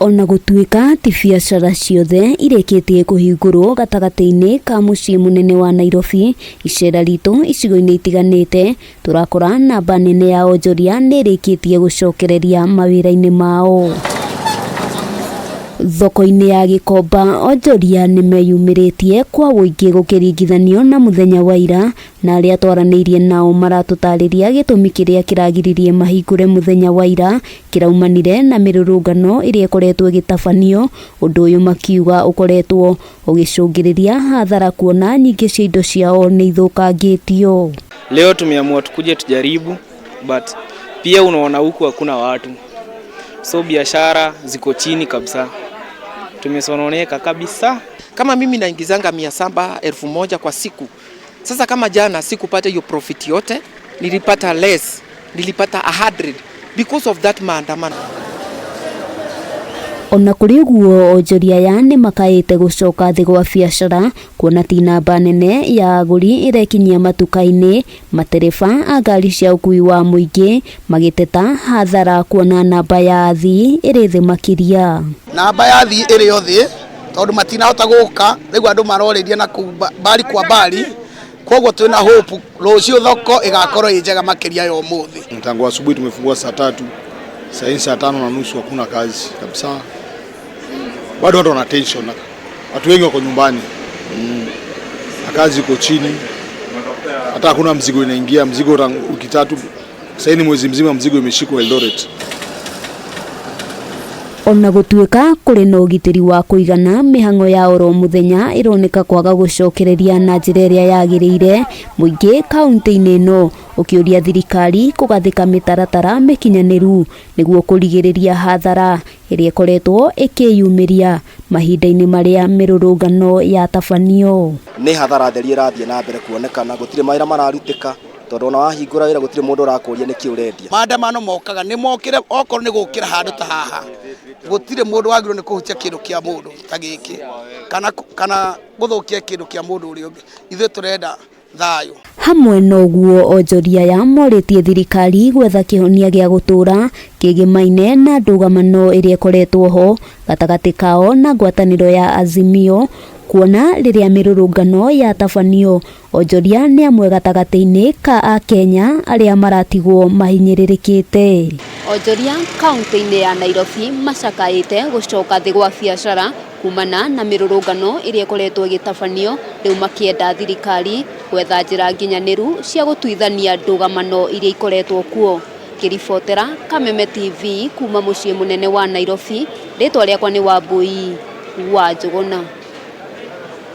Ona gũtuĩka ti biacara ciothe irĩkĩtie kũhingũrwo gatagatĩ-inĩ ka mũciĩ mũnene wa Nairobi, icera ritũ icigo-inĩ itiganĩte tũrakora namba nene ya onjoria nĩ ĩrĩkĩtie gũcokereria mawĩra-inĩ mao. Thoko-inĩ ya Gĩkomba onjoria nĩ meyumĩrĩtie kwa ũingĩ gũkĩringithanio na mũthenya wa ira, na arĩa twaranĩirie nao maratũtarĩria gĩtũmi kĩrĩa kĩragiririe mahingũre mũthenya wa ira kĩraumanire na mĩrũrũngano ĩrĩa ĩkoretwo ĩgĩtabanio. Ũndũ ũyũ makiuga ũkoretwo ũgĩcũngĩrĩria hathara kuona nyingĩ cia indo ciao nĩ ithũkangĩtio. Leo tumeamua tukuje tujaribu, but pia unaona huku hakuna watu, so biashara ziko chini kabisa, tumesononeka kabisa. Kama mimi naingizanga 700, 1000 kwa siku. Sasa kama jana sikupata hiyo profit yote, nilipata less, nilipata 100 because of that maandamano. Ona kũrĩ ũguo, onjoria aya nĩ makaĩte gũcoka thĩ gwa biacara kuona ti namba nene ya agũri ĩrekinyia matuka-inĩ. Matereba a ngari cia ũkui wa mũingĩ magĩteta hathara kuona namba ya athii ĩrĩ thĩ makĩria. Namba ya athii ĩrĩ o thĩ tondũ matinahota gũka, rĩu andũ marorĩria na kũu mbari kwa mbari, koguo twĩna hope rũciũ thoko ĩgakorwo ĩ njega makĩria ya ũmũthĩ. Tangu asubuhi tumefungua saa 3, saa hii saa 5:30 hakuna kazi kabisa. Bado watu wana tension, watu wengi wako nyumbani, na kazi iko chini, hata hakuna mzigo inaingia. Mzigo tangu wiki 3, sasa ni mwezi mzima mzigo imeshikwa Eldoret. Ona gũtuĩka kũrĩ na ũgitĩri wa kũigana, mĩhang'o ya oro mũthenya ĩroneka kwaga gũcokereria na njĩra ĩrĩa yagĩrĩire. Mũingĩ kaunti-inĩ ĩno ũkĩũria thirikari kũgathĩka mĩtaratara mĩkinyanĩru nĩguo kũrigĩrĩria hathara ĩrĩa ĩkoretwo ĩkĩyumĩria mahinda-inĩ marĩa mĩrũrũngano yatabanio. Nĩ hathara theri ĩrathiĩ na mbere kuonekana, gũtirĩ mawĩra mararutĩka, tondũ ona wahingũra wĩra gũtirĩ mũndũ ũrakũria nĩkĩ ũrendia. Maandamano mokaga nĩ mokĩre, okorwo nĩ gũkĩra handũ ta haha, gũtirĩ mũndũ wagĩrĩirwo nĩ kũhutia kĩndũ kĩa mũndũ ta gĩkĩ kana gũthũkia kĩndũ kĩa mũndũ ũrĩa ũngĩ. Ithuĩ tũrenda thayũ. Hamwe na ũguo, onjoria aya morĩtie thirikari gwetha kĩhonia gĩa gũtũũra kĩgĩmaine na ndũgamano ĩrĩa ĩkoretwo ho gatagatĩ kao na ngwatanĩro ya Azimio, kuona rĩrĩa mĩrũrũngano yatabanio onjoria nĩ amwe gatagatĩ-inĩ ka akenya arĩa maratigwo mahinyĩrĩrĩkĩte. Onjoria kaunti-inĩ ya Nairobi macakaĩte gũcoka thĩ gwa biacara kumana na mĩrũrũngano ĩrĩa ĩkoretwo ĩgĩtabanio, rĩu makĩenda thirikari gwetha njĩra nginyanĩru cia gũtuithania ndũgamano iria ikoretwo kuo. Ngĩribotera Kameme TV kuma mũciĩ mũnene wa Nairobi, rĩtwa rĩakwa nĩ Wambui wa Njũgũna.